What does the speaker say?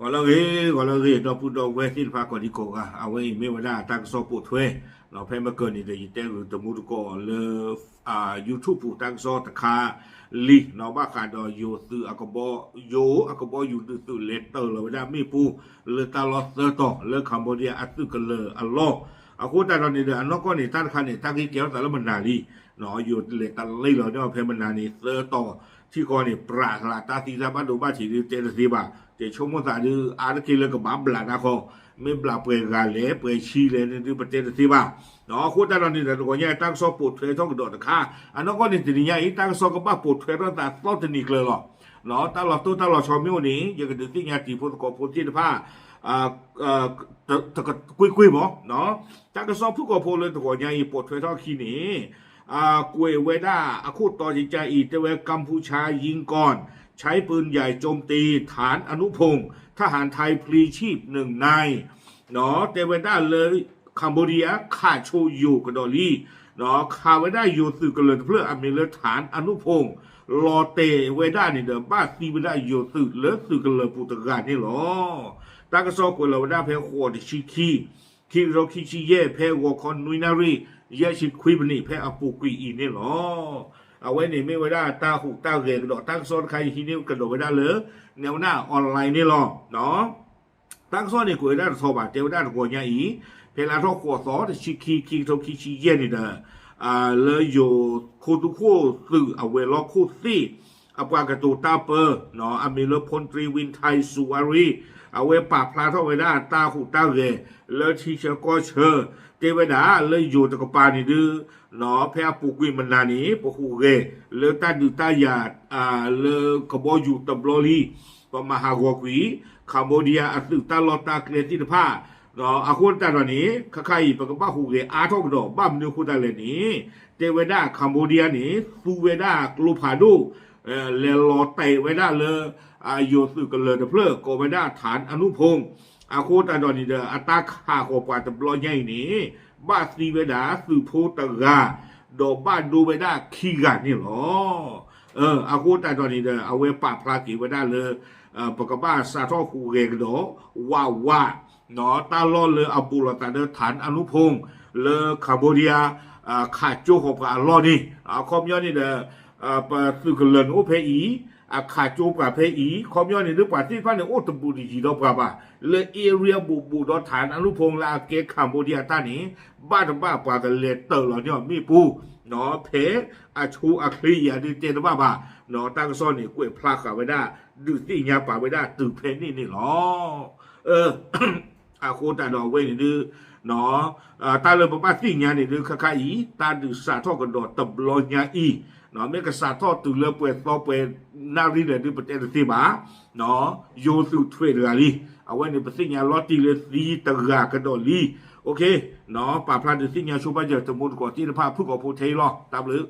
ဂီၤလၢအဂ့ၤ ဂီၤလၢအဂ့ၤ ဒီပုၢ်ဒီဝဲၢ်သ့ၣ်တဖၣ်ကိးဒံကိးဂၤ အဝဲအံၤမ့ၢ်ဝဲဒၣ်တၢ်ကစီၣ်ပိာ်ထွဲ ဖဲမကၢၢ်န့ၣ်ဒီး ယတဲဂုာ်တမူတကိးလၢ YouTube ပူၤတၢ်ကစီၣ်တခါလံ ဘၣ်ဃးဒီးယိၤသုးအကဘီ ယိၤအကဘီယူၤဒုးသုးလဲၤတၢၤလီၤဝဲဒၣ်မ့ၣ်ပိၢ် လၢတၢ်လီၢ်သၢတီၤ လၢ Cambodia အသုးကလၢၤအလီၢ် အဃိသတးဒီးန့ၣ်ဒီး အနီၢ်ကီၢ်န့ၣ် တၢ်တခါန့ၣ် တၢ်ဂ့ၢ်ကဲထီၣ်သးလၢမနၤလံ ယိၤလဲၤတၢ်လီၢ်လီၤဒီး ဖဲမနၤန့ၣ် သၢတီၤ ထံဃီန့ၣ် ပြးလၢတၢ်သံတၢ်ဘၣ်ဒိဘၣ်ထံးဒုးတဲတသ့ဘၣ် တဲဆိကမိၣ်သးဒုး အါတက့ၢ်လၢကဘၣ်ဘျးနါဃီ မ့ၢ်ဘျးပှဲၤဂၤလဲၣ် ပှဲၤဆံလဲၣ်န့ၣ်ဒုး ပတဲတသ့ဘၣ် အဃိသတးဒီးန့ၣ်ဒီး တဂီၤညါတၢ်ကစီၣ်ပိာ်ထွဲထီၣ်ကဒီးတခါ အနီၢ်ကီၢ်န့ၣ်တနံၤညါအံၤ တၢ်ကစီၣ်ကဘၣ်ပိာ်ထွဲထီၣ်သးသီတနံၤကျၢၤလီၤ တၢ်လီၤတိၢ်တၢ်လီၤဆီမ့ၢ်အိၣ်န့ၣ် ယကဒုးသ့ၣ်ညါတံၤဖိသကိးဖိသ့ၣ်တဖၣ် ကွ့ၢ်ကွ့ၢ်မး တၢ်ကစီၣ်ဖုၣ်ကိာ်ဖိလၢတဂီၤညါအံၤ ပိာ်ထွဲထီၣ်ခံန့ၣ် ကွဲးဝဲဒၣ်အခိၣ်တီကကါအံၤ တဲဝဲ กัมพูชายิงก่อน ใช้ปืนใหญ่โจมตีฐานอนุพงษ์ ทหารไทยพลีชีพหนึ่งนาย တဲဝဲဒၣ်လၢ Cambodia ခးဆိယိၤကဒီးလံ ခးဝဲဒၣ်ယိၤသုးကလၢၤတဖျၢၣ်အမံၤလၢ ฐานอนุพงษ์ လီၤတဲာ်ဝဲဒၣ်န့ၣ်ဒီး ဘၣ်သံဝဲဒၣ်ယိၤသုးလၢသုးကလၢၤပူၤတဂၤန့ၣ်လီၤ တၢ်ကစီၣ်ကွဲးလီၤဝဲဒၣ်ဖဲဃိးတဆံခံ ခံကထိခံဆံယဲၢ် ဖဲဂီၤခီနွံနၣ်ရံၣ် ယဲၢ်ဆံခွံမံးနံး ဖဲအပူၤကွံာ်အံၤန့ၣ်လီၤ အဝဲန့ၣ်မ့ၢ်ဝဲဒၣ်တၢ်ဟူးတၢ်ဂဲၤကဒီး တၢ်ကစီၣ်တခါအံၤဟံးန့ၢ်ကဒီးဝဲဒၣ်လၢ နဲဝဲဒၣ် online န့ၣ်လီၤ တၢ်ကစီၣ်န့ၣ်ကွဲးဝဲဒၣ်တထီဘၣ် တဲဝဲဒၣ်တဂီၤညါအံၤ ဖဲလါထီၣ်ဃိးသီ တဆံခံ ခံကထိခံဆံယဲၢ်န့ၣ်ဒီး လၢယိၤခိၣ်သူခိၣ်သုးအဝဲၤလီၢ်ခိၣ်သ့ၣ် အပှၤကတိၤတၢ်ပၢ အမံၤလၢ พลตรีวินไทย สุวารี အဝဲပာ်ဖျါထီၣ်ဝဲဒၣ်တၢ်ဟူးတၢ်ဂဲၤ လၢထံဆၢကီၢ်ဆၢ တဲဝဲဒၣ်လၢယိၤတကပၤန့ၣ်ဒုး ဖဲအပူၤကွံာ်မနၤန့ၣ် ပဟူးဂဲၤလၢတၢ်ဒုးတၢ်ယၤ လၢကဘီယူၤတဘျီလံ ပမၤဟးဂီၤကွံာ် Cambodia အသုးတၢ်လီၢ်တၢ်ကျဲသ့ၣ်တဖၣ် အဃိသတးဒီးန့ၣ် ခါခါအံၤ ပကဘၣ်ဟူးဂဲၤအါထီၣ်ကဒီး ဘၣ်မနုၤအဃိသတးလဲၣ်န့ၣ် တဲဝဲဒၣ် Cambodia န့ၣ် သူဝဲဒၣ်ကျိဖးဒိၣ် လဲၤလီၤတဲာ်ဝဲဒၣ်လၢ ယိၤသုးကလၢၤတဖျၢၣ် ကိးဝဲဒၣ် ฐานอนุพงษ์ အဃိသတးဒီးန့ၣ်ဒီး အတၢ်ခးဃီၤပှၤတဘျီညါအံၤန့ၣ် ဘၣ်သံဝဲဒၣ်သုးဖိတဂၤ ဒီးဘၣ်ဒိဝဲဒၣ်ခံဂၤန့ၣ်လီၤ. အဃိသတးဒီးန့ၣ်ဒီး အဝဲပာ်ဖျါက့ၤဝဲဒၣ်လၢ ပကဘၣ်စးထီၣ်ဟူးဂဲၤကဒီး ဝးဝး တၢ်လီၢ်လၢအဘူးလိာ်သးဒီး ฐานอนุพงษ์ လၢ Cambodia ခးကၠိဃီၤပှၤအလီၢ်န့ၣ် အခီပညီန့ၣ်ဒီး ပသုးကလၢၤန့ၣ်အိၣ်ဖဲအံၤ အခးကၠိပှၤဖဲအံၤ အခီပညီန့ၣ်ဒုး ပှၤသ့ၣ်တဖၣ်န့ၣ် အိၣ်တဘူးတယံၤဒီးပှၤဘၣ် လၢ area ဘူးဘူးဒီး ฐานอนุพงษ์ လၢအကဲ Cambodia တၢ်န့ၣ် ဘၣ်တဘၣ်ပှၤကလဲၤတၢၤလီၤန့ၢ်အီၤမ့ၣ်ပိၢ် ဖဲအဆိအချ့ယၤဒုးတဲတဘၣ်ဘၣ် တၢ်ကစီၣ်န့ၣ် ကွဲးဖျါဃာ်ဝဲဒၣ် ဒုးသ့ၣ်ညါပာ်ဝဲဒၣ်တုၤဖဲန့ၣ်န့ၣ်လီၤ. အဃိသတးဒီးအဝဲန့ၣ်ဒုး တၢ်လၢပဘၣ်သ့ၣ်ညါန့ၣ်ဒုး ခါခါအံၤ တၢ်ဒုးစးထီၣ်ကဒီးတဘျီညါအံၤ မ့ၢ်ကစးထီၣ်တုၤလၢပှဲၤသီပှဲၤနၣ်ရံၣ်လဲၣ်ဒုး ပတဲတသ့ဘၣ် ယိၤသုးထွဲးတဂၤလံ အဝဲန့ၣ် ပသ့ၣ်ညါလီၤတံၢ်လၢသံတဂၤကဒီးလံ ပာ်ဖျါဒုးသ့ၣ်ညါဆိပာ်စၢၤတမူတကိးသ့ၣ်တဖၣ်ဖုၣ်ကိာ်ဖိထဲအံၤလီၤ တၢ်ဘျုး